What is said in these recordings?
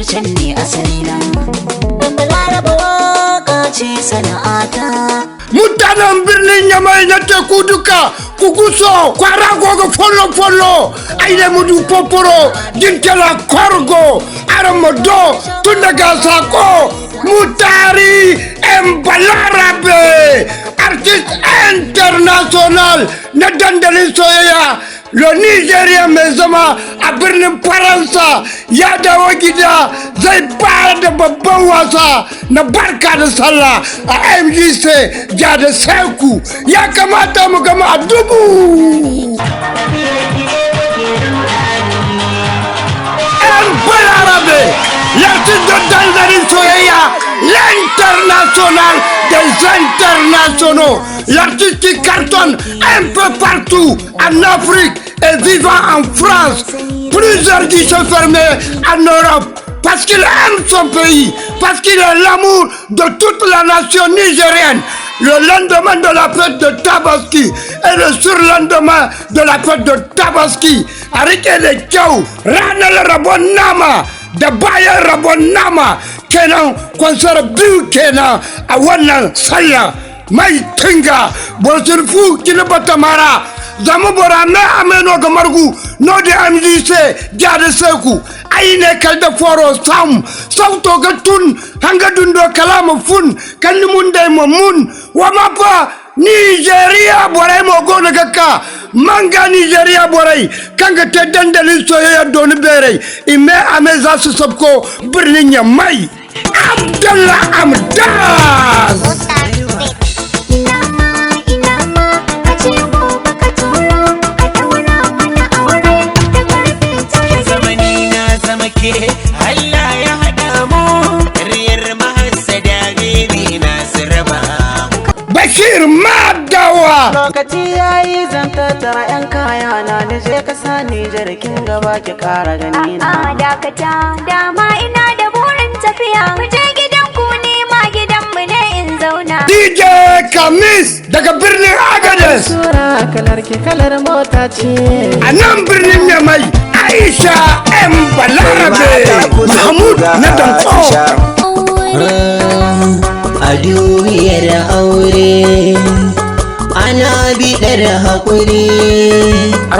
Nijar can ne asalina. Dan Balaraba waka ce sana'ata. Mutanen birnin Yamai na teku duka, ku guso kwara gogo follo follo aine mudu poporo jintela korgo aramodo tun daga sako Mutari M Balarabe, artiste international na dandalin soyayya, le Nigeria mai zama a birnin Faransa, ya dawo gida, zai fara da babban wasa na barka da sallah a MGC da Seku. Ya kamata mu gama a dubu. M Balarabe, l'artiste de dandalin soyayya, l'international des internationaux, l'artiste qui cartonne un peu partout en Afrique et vivant en France, plusieurs guichets fermés en Europe, parce qu'il aime son pays, parce qu'il est l'amour de toute la nation nigérienne. Le lendemain de la fête de Tabaski et le surlendemain de la fête de Tabaski, a rike da kyau, ranar rabon nama da bayan rabon nama kenan, concert biyu kenan a wannan sallah. Mai tinga borsurfu kini batamara zamu bora me ameno ga margu no de MJC jade Seku ayne kalda foro sam sauto ga tun hanga dundo kalama fun kan mun dai mo mun wa mapa Nigeria borai mo gona gakka manga Nigeria borai kanga te dandalin soyayya doni bere ime ame za su sabko birnin Yamai. Abdallah Amdas. Ina ma, ina ma a ce gobe ka turo a daura mana aure da karfe 9. Zamani na zama ke Allah ya haɗa mu, ƙaryar mahassada baby na su raba. Bashir Madawa. Lokaci yayi, zan tattara 'yan kaya na nije kasa Nijar, kin gaba ki kara gani na. A'a, dakata, dama ina da burin tafiya. Mu je gidan ku, ne ma gidan mu ne in zauna. DJ Kamis daga birnin Agadez. Sura kalar ki kalar mota ce. A nan birnin Yamai, Aisha M Balarabe Mahmud na Danko. A duniyar aure ana biɗar haƙuri.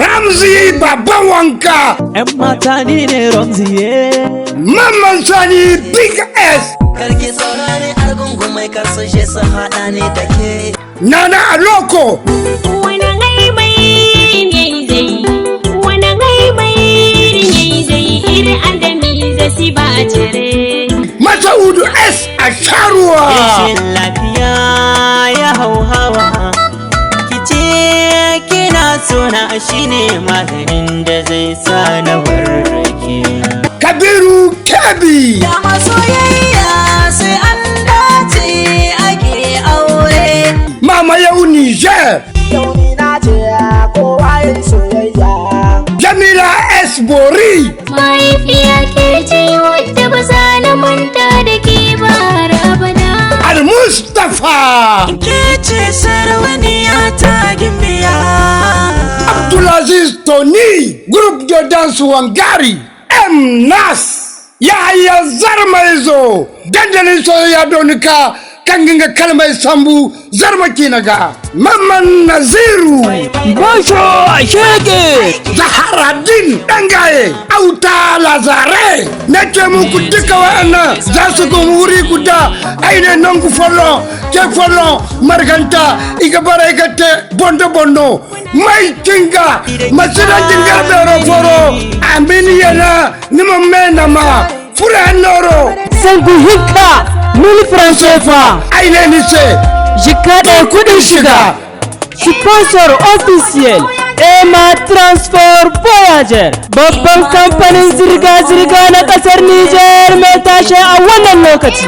Ramzi Babban Wanka. 'Yan mata, ni ne Ramziye. Mamman Sani Big S. Karki saurari argungun mai karsu shi su haɗa ne da ke. Nana Aloko. Wani ngai mai zai, wani ngai mai zai, iri andami zai si ba cire. Masaudu S a Sharuwa. Rashin lafiya ya hau hawa. Kice kina sona shine maganin da zai sa na warke. Kabiru Kebi. Dama soyayya sai an dace ake aure. Mama Yau Niger. Yau ni na ce kowa yin soyayya. Jamila S Bori. Mahaifiya ke ce wadda ba za na manta da ke ba har abada. Al-Mustafa. Ke ce sarauniya ta gimbiya. Abdulaziz Tony, Group de Danse Wangari, M Nas, Yahaya Zarmaizo, dandalin soyayya donika kan ginga kalmai sambu zarma kinaga Mamman Naziru. Basho shege. Zaharaddin Dangaye, Auta Lazare, na ce muku duka wa'annan za su ga wuri guda aine nangu follo ke follo marganta iga bara iga te bondo bondo. Mai tinga masira jingar bero foro amin yana nima mena ma fura noro. Sangu hinka mil franc CFA. Aine ni se. Jika 1 kudin shiga. Sponsor officiel, Ema Transport Voyager, babban kamfanin zirga-zirga na kasar Nijar mai tashe a wannan lokaci.